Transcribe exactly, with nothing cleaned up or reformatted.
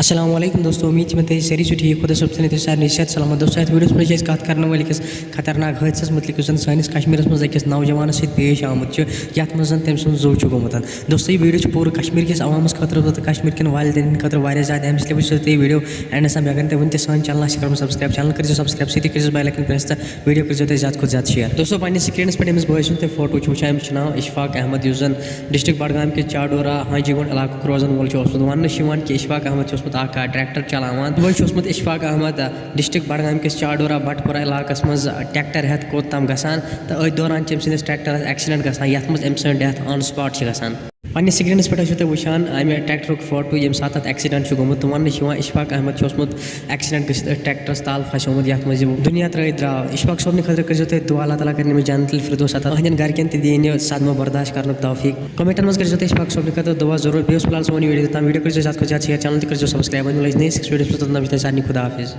السلام علیکم دوستو، امید چھِ مےٚ تُہۍ سٲری چھِو ٹھیٖک، خۄدا صٲب تھٲینو تُہۍ سارنٕے صحت سلامت۔ دوستو، یَتھ ویٖڈیوَس منٛز چھِ أسۍ کَتھ کَرَن وٲلۍ أکِس خطرناک حٲدثَس مُتعلِق، یُس زَن سٲنِس کشمیٖرَس منٛز أکِس نوجوانَس سۭتۍ پیش آمُت چھُ، یَتھ منٛز زَن تٔمۍ سُنٛد زُو چھُ گوٚمُت۔ دوستو، یہِ ویٖڈیو چھُ پوٗرٕ کشمیٖر کِس عوامَس خٲطرٕ تہٕ کشمیٖر کٮ۪ن والدینَن خٲطرٕ واریاہ زیادٕ اہم، اس لیے وٕچھِو تُہۍ یہِ ویٖڈیو اینڈَس تام۔ اگر نہٕ تۄہہِ وٕنہِ تہِ سٲنۍ channel آسہِ کٔرمٕژ subscribe، channel کٔرۍزیو subscribe، سۭتی کٔرۍزیو bell icon press تہٕ ویٖڈیو کٔرۍزیو تُہۍ زیادٕ کھۄتہٕ زیادٕ share۔ دوستو، پنٛنہِ screenَس پٮ۪ٹھ ییٚمِس بٲے سُنٛد تُہۍ فوٹو چھُو وٕچھان، أمِس چھُ ناو اشفاق احمد، یُس زَن district بڈگام کِس چاڈورہ حاجی گُنٛڈ علاقُک روزَن وول چھُ اوسمُت۔ وَننہٕ چھُ یِوان کہِ اشفاق احمد چھُ اوسمُت اَکھ، آ، tractor چلاوان۔ وۄنۍ چھُ اوسمُت اشفاق احمد، آ، district بڈگام کِس چاڈورہ بٹپورہ علاقَس منٛز، آ، tractor ہٮ۪تھ کوٚت تام گژھان تہٕ أتھۍ دوران چھِ أمۍ سٕنٛدِس tractorَس accident گژھان، یَتھ منٛز أمۍ سٕنٛز death on spot چھِ گژھان۔ پنٛنِس screenَس پٮ۪ٹھ ٲسِو تُہۍ وٕچھان اَمہِ tractorُک فوٹو، ییٚمہِ ساتہٕ اَتھ accident چھُ گوٚمُت۔ تہٕ وَننہٕ چھُ یِوان اشفاق احمد چھُ اوسمُت accident گٔژھِتھ أتھۍ tractorَس تَل پھَسیومُت، یَتھ منٛز یہِ دُنیا ترٛٲوِتھ درٛاو۔ اشفاق صٲبنہِ خٲطرٕ کٔرۍزیو تُہۍ دُعا، اللہ تعالیٰ کَرِ أمِس جنت الفردوس عطا۔ أہٕنٛدٮ۪ن گَرِکٮ۪ن تہِ دِیِن یہِ صدمہٕ برداشت کَرنُک توفیٖق۔ commentَن منٛز کٔرۍزیو تُہۍ اشفاق صٲبنہِ خٲطرٕ دُعا ضروٗر۔ بیٚیہِ اوس فِلحال سون یہِ ویٖڈیو توٚتام، ویٖڈیو کٔرۍزیو زیادٕ کھۄتہٕ زیادٕ share، channel تہِ کٔرۍزیو subscribe۔ وۄنۍ مِلو أسۍ نٔیِس أکِس ویٖڈیوَس منٛز، توٚتام چھُ تۄہہِ سارنٕے خۄدا حافظ۔